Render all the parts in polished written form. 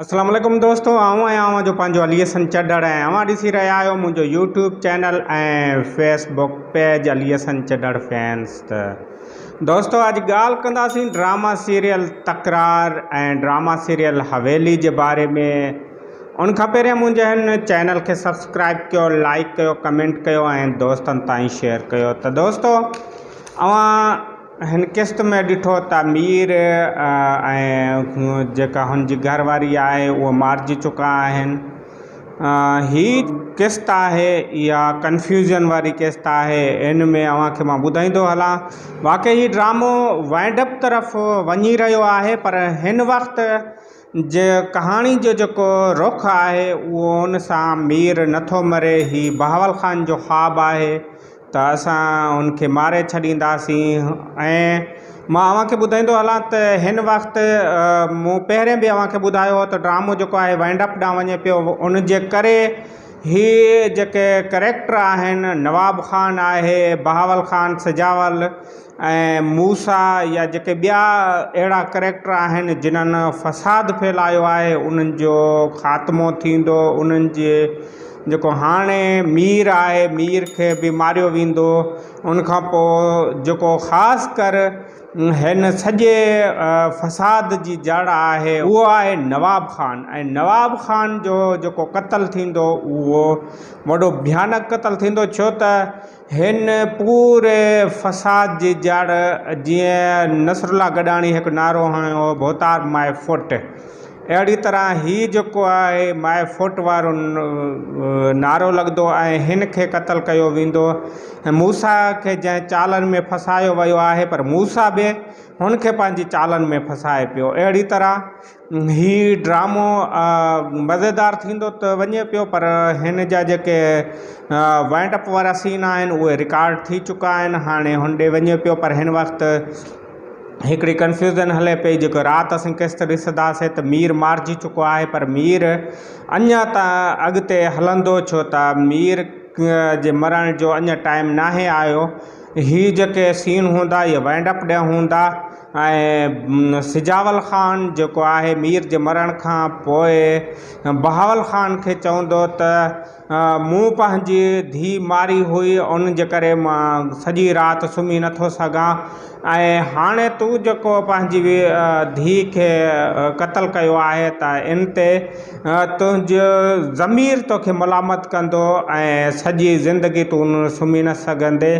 اسلام عليڪم دوستو آئون آهيان اوهان جو پنهنجو علي حسن چڍڙ ۽ اوهان ڏسي رهيا آهيو منهنجو YouTube channel ۽ Facebook page Ali Hassan Chadhar fans ته دوستو اڄ ڳالهه ڪنداسين ڊراما سيريل تڪرار ۽ ڊراما سيريل حويلي جي باري ۾ ان کان پهريان منهنجي هن چينل کي سبسڪرائب ڪيو لائڪ ڪيو ڪمينٽ ڪيو ۽ دوستن تائين شيئر ڪيو ته دوستو اوهان هن قسط ۾ ڏٺو ته مير ۽ جيڪا هن جي گهر واري آهي اهي مارجي چڪا آهن. هي قسط آهي اها ڪنفيوزن واري قسط آهي ان ۾ اوهان کي مان ٻڌائيندو هلان واقعي هي ڊرامو وائنڊ اپ طرف وڃي رهيو آهي پر هن وقت جي ڪهاڻي جو جيڪو رخ آهي اهو ان سان مير نٿو مري هي بهاول خان جو خواب آهي ته اسان ان کي ماري ڇڏينداسين ۽ مان اوهان کي ٻڌائيندو هلان ته هن وقت مون پهرين به اوهان کي ٻڌايو هو ته ڊرامو جيڪو آهي وائنڊ اپ ڏانهن وڃي پيو ان جي ڪري هي جيڪي ڪريڪٽر آهن نواب خان آهي بهاول خان سجاول ۽ موسيٰ يا جيڪي ٻيا اهڙا ڪريڪٽر آهن جنھن فساد ڦهلايو آهي انهن جو خاتمو ٿيندو انهن جي جيڪو هاڻي مير آهي مير کي به ماريو ويندو ان کان پوء جيڪو خاص ڪر هن سڄي فساد جي جڙ آهي اهو آهي نواب خان ۽ نواب خان جو جيڪو قتل ٿيندو اهو وڏو ڀيانڪ قتل ٿيندو ڇو ته هن پوري فساد جي جڙ جيئن نصرالله گڏاڻي هڪ نعرو هنيو هو ڀوتار ماء فوٽ اهڙي طرح هي جيڪو آهي ماء فوٽ وارو نعرو لڳندو ۽ هن کي قتل ڪيو ويندو ۽ موسيٰ کي جنهن چالن ۾ ڦسايو ويو آهي پر موسيٰ به هن کي پنهنجي چالن ۾ ڦسائي پيو اهڙي طرح هي ڊرامو مزيدار ٿيندو ته وڃي پيو پر هن جا جيڪي وائنڊ اپ وارا سين آهن اهي رڪارڊ ٿي چڪا آهن هاڻي هن ڏي وڃي پيو پر هن وقت هڪڙي ڪنفيوزن هلي پئي جيڪو رات اسين قسط ڏسنداسين ته مير مارجي چڪو آهي پر مير اڃا ته اڳتي هلندو ڇو ته مير جي مرڻ جو اڃا ٽائيم ناهي آيو هي جيڪي سين هوندا اهي وائنڊ اپ ڏي هوندا ۽ سجاول خان جيڪو آهي مير جي مرڻ کان پوء بهاول خان کي چوندو ته مون پنهنجي ڌيء ماري هئي ان جي ڪري مان سڄي رات سمهي نٿو سگهان ۽ هاڻي تون جيڪو پنهنجي ڌيء کي قتل ڪيو آهي ته ان تي تنهنجو ضمير توکي ملامت ڪندو ۽ سڄي زندگي تون سمهي نه سگهندي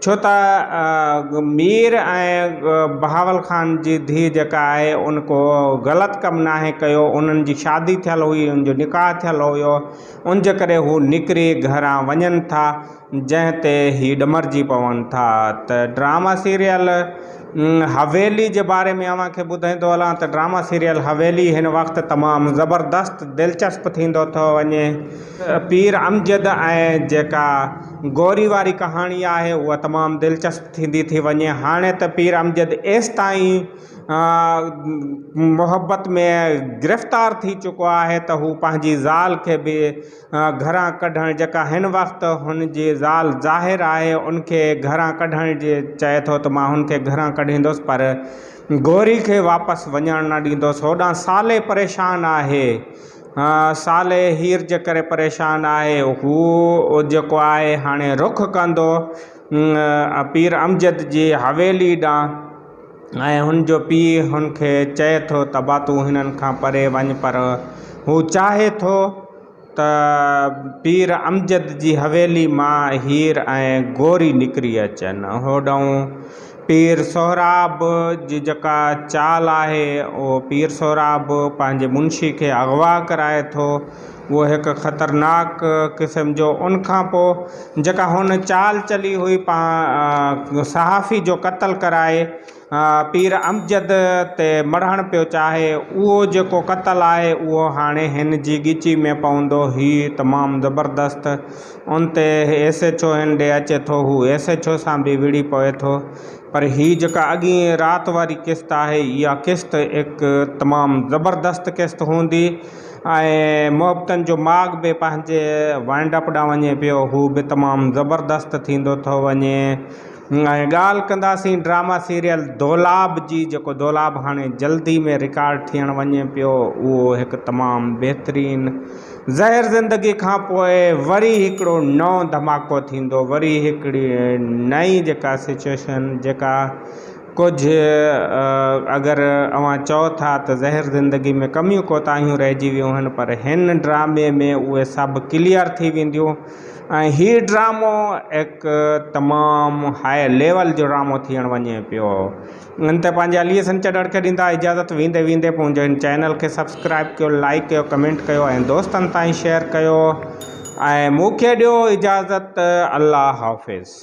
ڇو ته مير ۽ بهاول خان جي ڌيء جيڪا آهي ان ڪو غلط ڪم ناهي ڪيو انهن جي شادي ٿيل هئي ان جو نڪاح ٿيل هيو ان جي ڪري هو نڪري گهران وڃن ٿا جنهن تي هي ڏمرجي پون ٿا ته ڊراما سيريل حويلي جي باري ۾ اوهان کي ٻڌائيندو هلان ته ڊراما سيريل حويلي هن وقت تمام زبردست دلچسپ ٿيندو ٿو وڃي پير امجد ۽ جيڪا گوري واري ڪهاڻي آهي اها تمام دلچسپ ٿيندي ٿي وڃي هاڻي ته پير امجد ايستائين محبت ۾ گرفتار ٿي چڪو آهي ته هو پنهنجي زال کي به گهران ڪڍڻ جيڪا هن وقت هن جي زال ظاهر آهي ان کي گهران ڪڍڻ جي چئي ٿو ته مان هن کي گهران ڪڍيندس پر گوري کي واپس وڃڻ نه ڏيندس هوڏانهن صالح پريشان آهي صالح هير جي ڪري پريشان آهي. هو جيڪو آهي هاڻي رخ ڪندو پير امجد جي حويلي ڏانهن ۽ هن جو پيء هن کي چئي ٿو ته ابا تون هنن کان پري وڃ پر هو چاهي ٿو ته پير امجد جي حويلي مان هير ۽ گوري نڪري اچن. هوڏانهن پير سهراب جي جيڪا چال آهي اهو پير سهراب پنهنجي منشي کي اغوا ڪرائي ٿو اهو هڪ خطرناڪ قسم جو ان کان پوء جيڪا هن چال چلي هئي پا صحافي جو قتل ڪرائي پير امجد تي مڙهڻ پيو چاهي اهو جيڪو قتل آهي اهو هاڻي هن جي ڳچي ۾ پوندو هي تمام زبردست ان تي ايس ايڇ او هن ڏي اچي ٿو هو ايس ايڇ او سان به وڙهي پوي ٿو پر هي جيڪا اڳين رات واري قسط آهي اها قسط هڪ تمام زبردست قسط هوندي ۽ محبتن جو ماڳ به پنهنجي وائنڊ اپ ڏانهن وڃي پيو هو به تمام زبردست ٿيندو ٿو وڃي. ۽ ڳالهه ڪنداسين ڊراما سيريل دولاب جي جيڪو دولاب هاڻي جلدي ۾ رڪارڊ ٿيڻ وڃي پيو اهو هڪ تمام بهترين زهر زندگي کان پوء وري هڪڙو نئون ڌماڪو ٿيندو وري هڪڙي نئين جيڪا سچويشن جيڪا ڪجهه اگر اوهان چئو ٿا ته زهر زندگي ۾ ڪميون ڪوتاهيون رهجي ويون آهن پر هن ڊرامي ۾ اهي سڀ ڪليئر ٿي وينديون ۽ هي ڊرامو هڪ تمام هاء ليول جو ڊرامو ٿيڻ وڃي پيو. ان تي پنهنجي علي حسن چڍڙ کي ڏيندا اجازت ويندي ويندي منهنجي هن چينل کي سبسڪرائب ڪيو لائيڪ ڪيو ڪمينٽ ڪيو ۽ دوستن تائين شيئر ڪيو ۽ مون کي ڏيو اجازت الله حافظ.